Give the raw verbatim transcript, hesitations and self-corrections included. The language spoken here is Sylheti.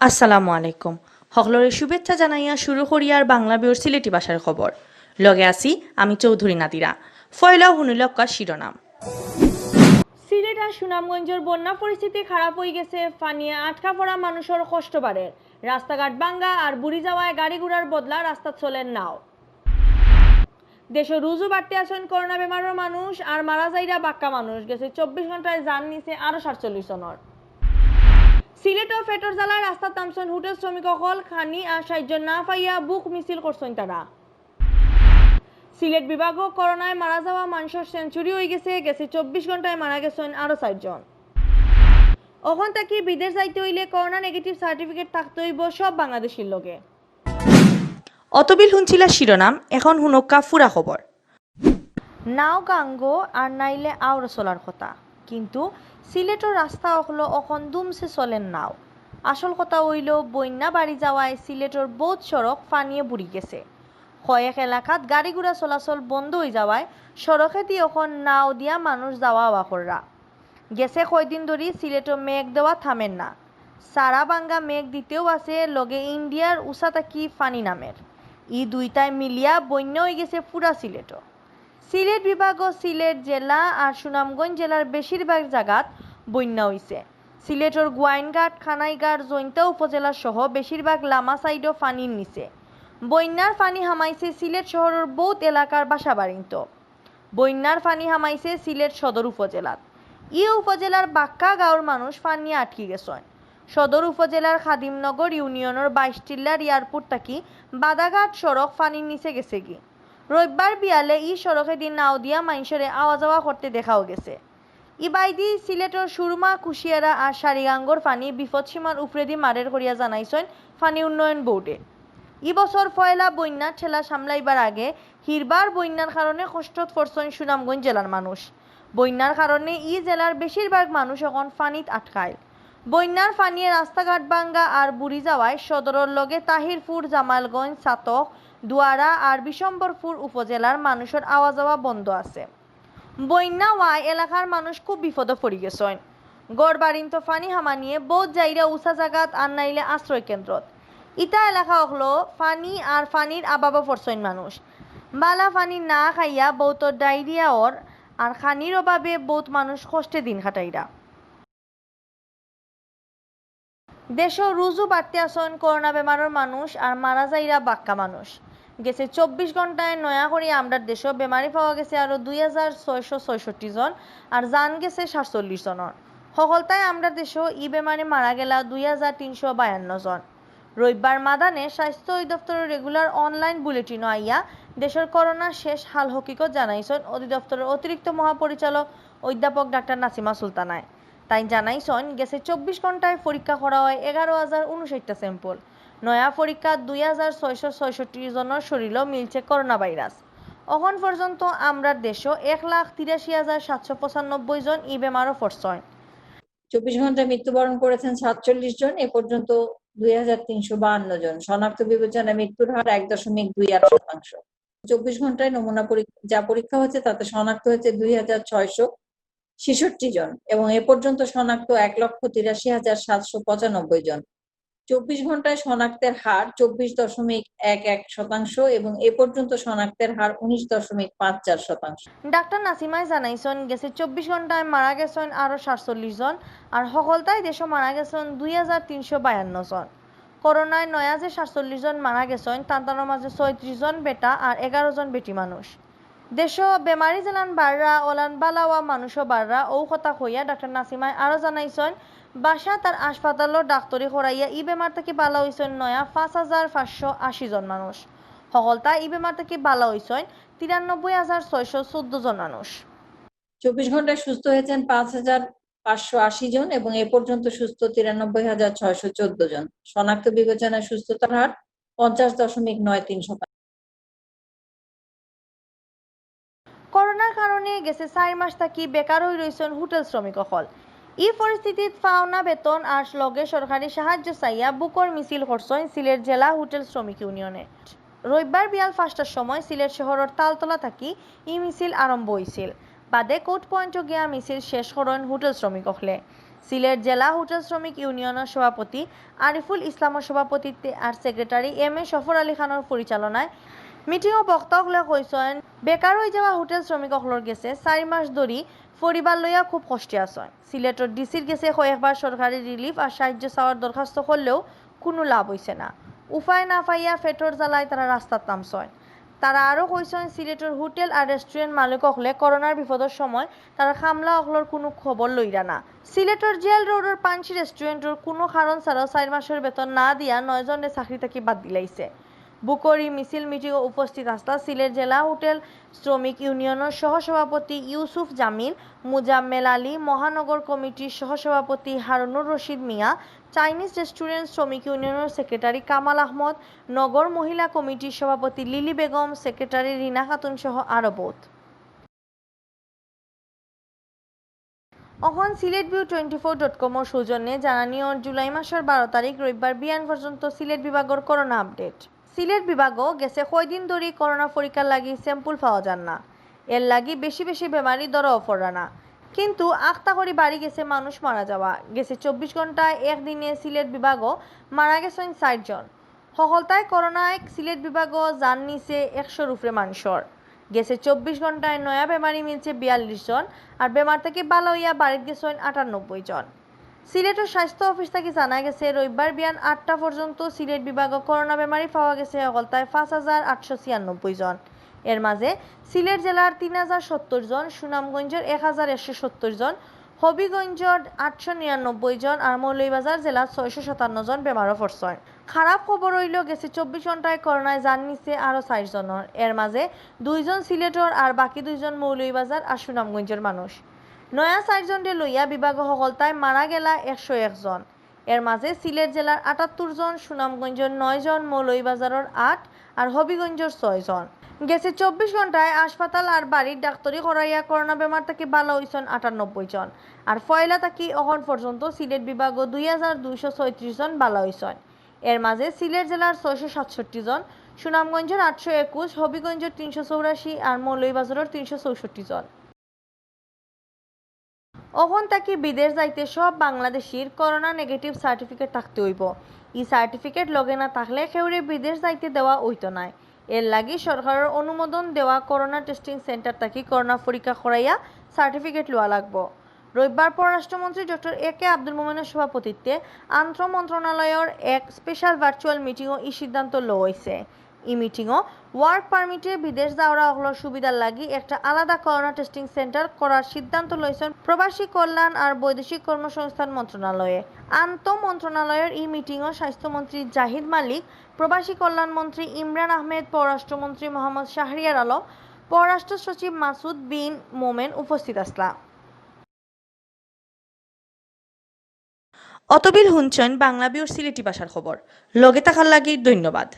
আসসালামু আলাইকুম। হকলরে শুভেচ্ছা জানাইয়া শুরু করিয়ার বাংলা বিউর সিলেটি ভাষার খবর। লগে আছি আমি চৌধুরী নাদিরা। ফয়লা হুনিলক্কা শিরোনাম। সিলেট আর সুনামগঞ্জর বন্যা পরিস্থিতি খারাপ অইগেছে, ফানিয়ে আটকা পড়া মানুষর কষ্ট বাড়ের। রাস্তাঘাট ভাঙ্গা আর বুড়ি যাওয়ায় গাড়ি ঘোড়ার বদলা রাস্তাত চলের নাও। দেশো রুজু বাড়তে আছইন করোনা বেমারর মানুষ, আর মারা যাইরা বাক্কা মানুষ। গেছে চব্বিশ ঘন্টায় জান নিছে আরো সাতচল্লিশ জনর। সিলেটও পেটর জ্বালায় রাস্তাত নামছইন হোটেল শ্রমিক অকল, খানি আর সাহায্য না পাইয়া ভুখ মিছিল করছইন তারা। সিলেট বিভাগও করোনায় মারা যাওয়া মানুষর সেঞ্চুরি অইগেছে, গেছে চব্বিশ ঘন্টায় মারা গেছইন আরো চারজন। অখন থাকি বিদেশ যাইতে অইলে করোনা নেগেটিভ সার্টিফিকেট থাকতে অইবো সব বাংলাদেশির লগে। অতবিল হুনছিলা শিরোনাম, এখন হুনক্কা ফুরা খবর। নাও গাঙ্গো আর নাইলে আওর চলার কথা, কিন্তু সিলেটর রাস্তা অকলো অখন দুমছে চলের নাও। আসল কথা অইলো বন্যা বাড়ি যাওয়ায় সিলেটর বউত সড়ক ফানিয়ে বুড়ি গেছে। কয়েক এলাকাত গাড়ি ঘোড়া চলাচল বন্ধ অই যাওয়ায় সড়কেদি অখন নাও দিয়া মানুষ যাওয়া আওয়া কররা। গেছে কয়দিন ধরি সিলেটো মেঘ দেওয়া থামের না। সারা বাঙ্গা মেঘ দিতেও আছে, লগে ইন্ডিয়ার উষা থাকি ফানি নামের। ই দুইটায় মিলিয়া বন্যা অইগেছে পুরা সিলেটো। সিলেট বিভাগও সিলেট জেলা আর সুনামগঞ্জ জেলার বেশিরভাগ জাগাত বন্যা অইছে। সিলেটর গোয়াইনঘাট, কানাইঘাট, জৈন্তা উপজেলা সহ বেশিরভাগ লামা সাইডও ফানির নিচে। বন্যার ফানি হামাইছে সিলেট শহরর বউত এলাকার বাসা বাড়িন্ত। বন্যার ফানি হামাইছে সিলেট সদর উপজেলাত। ই উপজেলার বাক্কা গাঁওর মানুষ ফানিয়ে আটকি গেছইন। সদর উপজেলার খাদিমনগর ইউনিয়নর বাইশ টিল্লার এয়ারপোর্ট থাকি বাদাঘাট সড়ক ফানির নিচে গেছেগি। রবিবার বিয়ালে ই সড়কেদি নাও দিয়া মাইনষরে আওয়া যাওয়া করতে দেখাও গেছে। ইবায়দি সিলেটর সুরমা, কুশিয়ারা আর সারিগাঙ্গর ফানি বিপদসীমার উপরেদি মারের করিয়া জানাইছইন ফানি উন্নয়ন বোর্ডে। ই বছর পয়লা বন্যার ঠেলা সামলাইবার আগে হিরবার বন্যার কারণে কষ্টত পড়ছইন সুনামগঞ্জ জেলার মানুষ। বন্যার কারণে ই জেলার বেশিরভাগ মানুষ অখন ফানিত আটকাইল। বন্যার ফানিয়ে রাস্তাঘাট ভাঙ্গা আর বুড়ি যাওয়ায় সদরর লগে তাহিরপুর, জামালগঞ্জ, ছাতক, দুয়ারা আর বিশম্বরপুর উপজেলার মানুষর আওয়া যাওয়া বন্ধ আছে। বন্যা অওয়ায় এলাকার মানুষ খুব বিপদো পড়ি গেছইন। ঘর বাড়িন্ত ফানি হামানিয়ে বউত যাইরা উষা জাগাত আর নাইলে আশ্রয় কেন্দ্রত। ইতা এলাকা অকলো ফানি আর ফানির অভাবো পড়ছইন মানুষ। বালা ফানি না খাইয়া বউতর ডায়রিয়া অর আর খানির অভাবে বউত মানুষ কষ্টে দিন কাটাইরা। দেশো রুজু বাড়তে আছইন করোনা বেমারর মানুষ আর মারা যাইরা বাক্কা মানুষ। গেছে চব্বিশ ঘন্টায় নয়া করি আমরার দেশো বেমারি পাওয়া গেছে আরো দুই হাজার ছয়শো ছয়ষট্টি জন, আর জান গেছে সাতচল্লিশ জনর। হকলতায় আমরার দেশো ই বেমারে মারা গেলা দুই হাজার তিনশো বায়ান্ন জন। রবিবার মাদানে স্বাস্থ্য অধিদপ্তরর regular online bulletinও আইয়া দেশর করোনার শেষ হাল হকিকত জানাইছইন অধিদপ্তরর অতিরিক্ত মহাপরিচালক অধ্যাপক ডাক্তার নাসিমা সুলতানায়। তাইন জানাইছইন, গেছে চব্বিশ ঘন্টায় পরীক্ষা করা অয় এগারো হাজার ঊনষাটটা sample। নয়া পরীক্ষাত দুই হাজার ছয়শো ছয়ষট্টি জনর শরীলো মিলছে করোনা ভাইরাস। অখন পর্যন্ত আমরার দেশো এক লাখ তিরাশি হাজার সাতশো পঁচানব্বই জন ই বেমারো পড়ছইন। চব্বিশ ঘন্টায় মৃত্যুবরণ করেছেন সাতচল্লিশ জন, এ পর্যন্ত দুই হাজার তিনশো বাহান্ন জন। শনাক্ত বিবেচনায় মৃত্যুর হার এক দশমিক দুই আট শতাংশ। চব্বিশ ঘন্টায় নমুনা পরীক-, যা পরীক্ষা হয়েছে তাতে শনাক্ত হয়েছে দুই হাজার ছয়শো ছেষট্টি জন এবং এ পর্যন্ত শনাক্ত এক লক্ষ তিরাশি হাজার সাতশো পঁচানব্বই জন। চব্বিশ ঘন্টায় শনাক্তের হার চব্বিশ দশমিক এক এক শতাংশ এবং এ পর্যন্ত শনাক্তের হার উনিশ দশমিক পাঁচ চার শতাংশ। ডাক্তার নাসিমায় জানাইছইন, গেছে চব্বিশ ঘন্টায় মারা গেছইন আরো সাতচল্লিশ জন, আর হকলতায় দেশো মারা গেছইন দুই হাজার তিনশো বায়ান্ন জন। করোনায় নয়া যে সাতচল্লিশ জন মারা গেছইন, তান তানর মাঝে ছয়ত্রিশ জন বেটা আর এগারো জন বেটি মানুষ। দেশো বেমারি যেলান বাড়রা, অলান বালা অওয়া মানুষও বাড়রা, অউ কথা কইয়া ডাক্তার নাসিমায় আরো জানাইছইন, বাসাত আর হাসপাতালো ডাক্তরি করাইয়া ই বেমার থাকি বালা অইছইন নয়া পাঁচ হাজার পাঁচশো আশি জন মানুষ। হকলতায় ই বেমার থাকি বালা অইছইন তিরানব্বই হাজার ছয়শো চৌদ্দ জন মানুষ। চব্বিশ ঘন্টায় সুস্থ হয়েছেন পাঁচ হাজার পাঁচশো আশি জন এবং এ পর্যন্ত সুস্থ তিরানব্বই হাজার ছয়শো চৌদ্দ জন। শনাক্ত বিবেচনায় সুস্থতার হার পঞ্চাশ দশমিক নয় তিন শতাংশ। করোনার কারণে গেছে চাইর মাস থাকি বেকার অই রইছইন হোটেল শ্রমিক অকল। ই পরিস্থিতিত পাওনা বেতন আর লগে সরকারি সাহায্য চাইয়া ভুকর মিছিল করছইন সিলেট জেলা হোটেল শ্রমিক ইউনিয়নে। রবিবার বিয়াল পাঁচটার সময় সিলেট শহরর তালতলা থাকি ই মিছিল আরম্ভ অইছিল। বাদে কোর্ট পয়েন্টো গিয়া মিছিল শেষ করইন হোটেল শ্রমিক অকলে। সিলেট জেলা হোটেল শ্রমিক ইউনিয়নর সভাপতি আরিফুল ইসলামর সভাপতিত্বে আর সেক্রেটারি এম এ সফর আলী খানর পরিচালনায় মিটিংও বক্তা অকলে কইছইন, বেকার অই যাওয়া হোটেল শ্রমিক অকলর গেছে চাইর মাস ধরি পরিবার লইয়া খুব কষ্টে আছইন। সিলেটর ডিসির গেছে কয়েকবার সরকারি রিলিফ আর সাহায্য চাওয়ার দরখাস্ত করলেও কুনু লাভ অইছে না। উপায় না পাইয়া পেটর জ্বালায় তারা রাস্তাত নামছইন। তারা আরও কইছইন, সিলেটর হোটেল আর রেস্টুরেন্ট মালিক অকলে করোনার বিপদর সময় তারা কামলা অকলর কুনু খবর লইরা না। সিলেটর জেল রোডর পানসি রেস্টুরেন্টর কুনু কারণ ছাড়াও চাইর মাসর বেতন না দিয়া নয়জনরে চাকরি থাকি বাদ দিলাইছে। বুকরি মিছিল মিটিংও উপস্থিত আছলা সিলেট জেলা হোটেল শ্রমিক ইউনিয়নর সহসভাপতি ইউসুফ জামিল, মুজাম্মেল আলী, মহানগর কমিটির সহসভাপতি হারুনুর রশিদ মিয়া, চাইনিজ রেস্টুরেন্ট শ্রমিক ইউনিয়নর সেক্রেটারি কামাল আহমদ, নগর মহিলা কমিটির সভাপতি লিলি বেগম, সেক্রেটারি রিনা খাতুন সহ আরো বহুত। অখন Sylhet view twenty four dot কমর সৌজন্যে জানানিয়র জুলাই মাসর বারো তারিখ রবিবার বিয়ান পর্যন্ত সিলেট বিভাগর করোনা আপডেট। সিলেট বিভাগও গেছে কয়দিন ধরি করোনা পরীক্ষার লাগি স্যাম্পল পাওয়া যার না, এর লাগি বেশি বেশি বেমারি ধরাও পড়রা না। কিন্তু আখতা করি বাড়ি গেছে মানুষ মারা যাওয়া। গেছে চব্বিশ ঘন্টায় একদিনে সিলেট বিভাগও মারা গেছইন চাইরজন। হকলতায় করোনায় সিলেট বিভাগও জান নিছে একশোর উপরে মানষর। গেছে চব্বিশ ঘন্টায় নয়া বেমারি মিলছে বিয়াল্লিশ জন, আর বেমার থাকি ভালা অইয়া বাড়িত গেছইন আটানব্বই জন। সিলেটর স্বাস্থ্য অফিস থাকি জানা গেছে, রবিবার বিয়ান আটটা পর্যন্ত সিলেট বিভাগও করোনা বেমারি পাওয়া গেছে হকলতায় পাঁচ হাজার আটশো ছিয়ানব্বই জন। এর মাঝে সিলেট জেলার তিন হাজার সত্তর জন, সুনামগঞ্জর এক হাজার একশো সত্তর জন, হবিগঞ্জর আটশো নিরানব্বই জন আর মৌলভীবাজার জেলার ছয়শো সাতান্ন জন বেমারও পড়ছইন। খারাপ খবর অইলো, গেছে চব্বিশ ঘন্টায় করোনায় জান নিছে আরো চাইর জনর। এর মাঝে দুইজন সিলেটর আর বাকি দুইজন মৌলভীবাজার আর সুনামগঞ্জর মানুষ। নয়া চাইরজনরে লইয়া বিভাগও হকলতায় মারা গেলা একশো এক জন। এর মাঝে সিলেট জেলার আটাত্তর জন, সুনামগঞ্জর নয় জন, মৌলভীবাজারর আট আর হবিগঞ্জর ছয় জন। গেছে চব্বিশ ঘন্টায় হাসপাতাল আর বাড়ির ডাক্তরি করাইয়া করোনা বেমার থাকি ভালা অইছইন আটানব্বই জন। আর পয়লা থাকি অখন পর্যন্ত সিলেট বিভাগও দুই হাজার দুইশো ছয়ত্রিশ জন ভালা অইছইন। এর মাঝে সিলেট জেলার ছয়শো সাতষট্টি জন, সুনামগঞ্জর আটশো একুশ, হবিগঞ্জর তিনশো চৌরাশি আর মৌলভীবাজারর তিনশো চৌষট্টি জন। অখন থাকি বিদেশ যাইতে সব বাংলাদেশির করোনা নেগেটিভ সার্টিফিকেট থাকতে অইবো। ই সার্টিফিকেট লগে না থাকলে কেউরে বিদেশ যাইতে দেওয়া অইতো নায়। এর লাগি সরকারর অনুমোদন দেওয়া করোনা টেস্টিং সেন্টার থাকি করোনা পরীক্ষা করাইয়া সার্টিফিকেট লওয়া লাগবো। রবিবার পররাষ্ট্রমন্ত্রী ডক্টর এ কে আব্দুল মোমেনর সভাপতিত্বে আন্তঃ মন্ত্রণালয়র এক স্পেশাল ভার্চুয়াল মিটিংও ই সিদ্ধান্ত লওয়া অইছে। ই মিটিংও ওয়ার্ক পারমিটে বিদেশ যাওরা অকলর সুবিধার লাগি একটা আলাদা করোনা টেস্টিং সেন্টার করার সিদ্ধান্ত লইছইন প্রবাসী কল্যাণ আর বৈদেশিক কর্মসংস্থান মন্ত্রণালয়ে। আন্তঃ মন্ত্রণালয়র ই মিটিংও স্বাস্থ্যমন্ত্রী জাহিদ মালিক, প্রবাসী কল্যাণ মন্ত্রী ইমরান আহমেদ, পররাষ্ট্রমন্ত্রী মোহাম্মদ শাহরিয়ার আলম, পররাষ্ট্র সচিব মাসুদ বিন মোমেন উপস্থিত আছলা। অতবিল হুনছইন বাংলা ভিউর সিলেটি ভাষার খবর। লগে থাকার লাগি ধন্যবাদ।